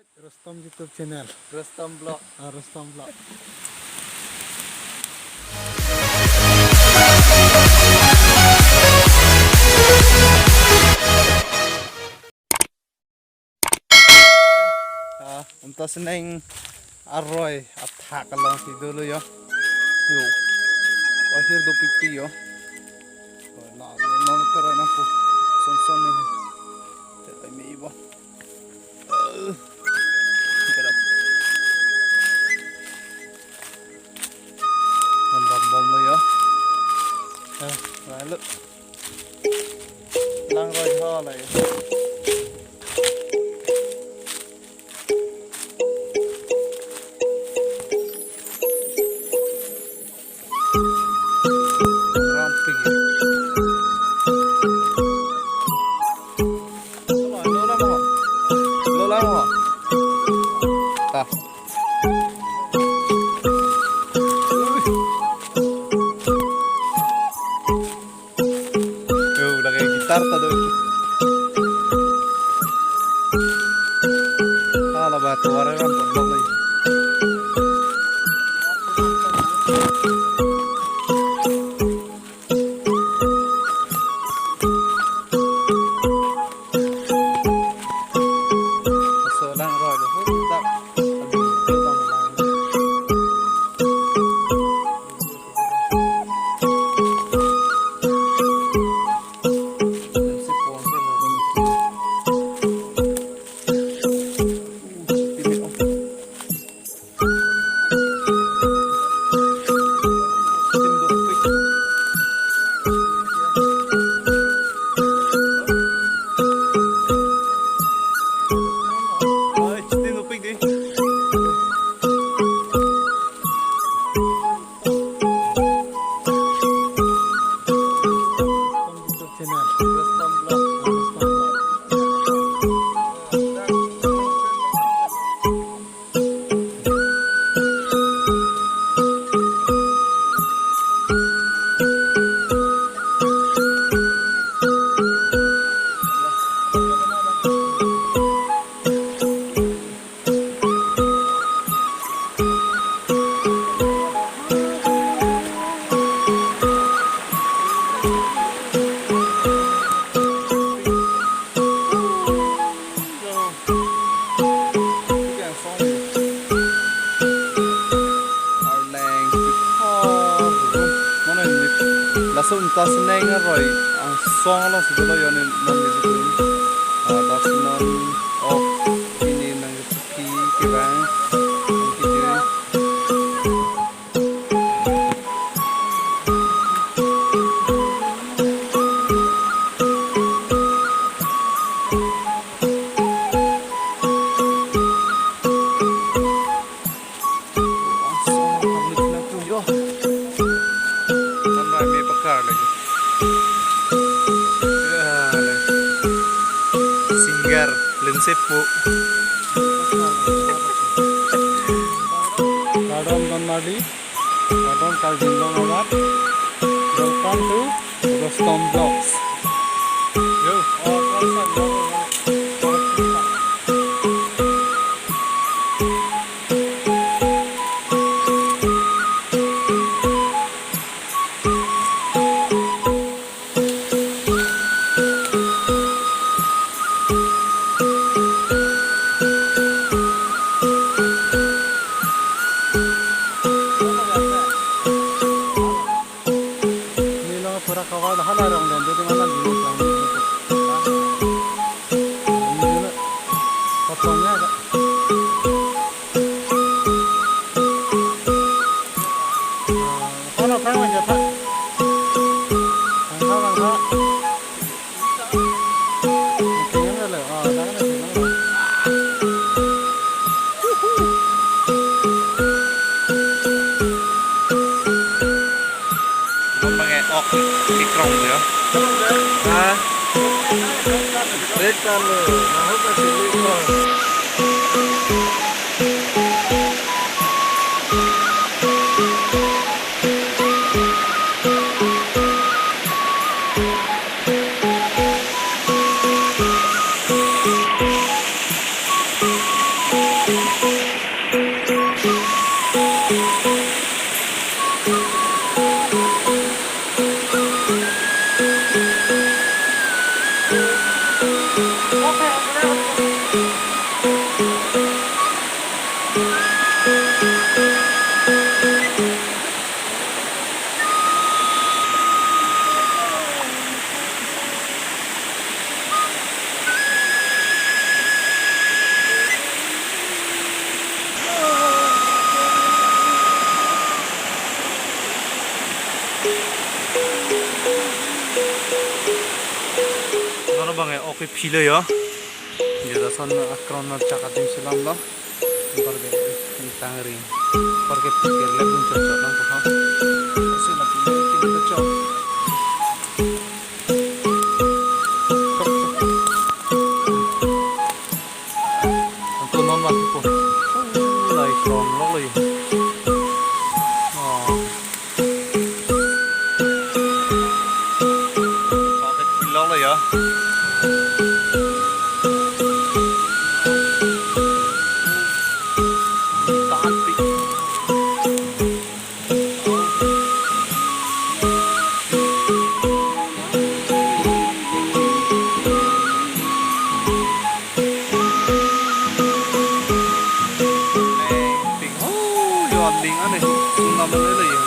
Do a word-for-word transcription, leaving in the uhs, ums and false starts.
Rustom YouTube channel. Rustom Vlog. Ah, Rustom Vlog. Ah, Umtasining aroi athak alongsi dolo yo. Yo. Ahir dopikpik yo. Na, na, na, tara na po. Son, son ni. Tara mi bo. Get up. Nang bom bom lo yo. Eh, lalu. Langroi tha la yo. Rampik ya. Lo lang mo. Lo lang mo. Ah. Yo, lagi gitar ta do. Hala ba tuar ram por lagi. Arleng, oh, mana ini? Laso Umtasining aroi angsong alongsi dolo yo ne non ini. Ah, laso non, oh, ini nang pi kevang. Ini. Singer Linsepo. Kardom Don Mardi, kardom Karbi Anglong arat. Welcome to Rustom Vlogs. Yo. Nilong pura cover dah hala rong dan jadi mana dulu. Ini dulu. Potongnya agak. Kono phang aja, Pak. Langkha, langkha. Tinggal dulu. Oh, jangan aja, jangan. Bang, bang, eh, ok, mikrong tu ya. Ha? Rekam lo, nahu ka sini ko. Bang e, ok philo yo. Jota son akron na chak adim selam lo. Anparke tangring. Anparke pikir le bun chot chot nang ko. Sila pikir kita chot. Anto non mas ko. Lai song lo lo yo. Oh. Pakai cilok lo ya. Tahan pi. Ning ping. Oh, yo ning ane. Sunam ane le ya.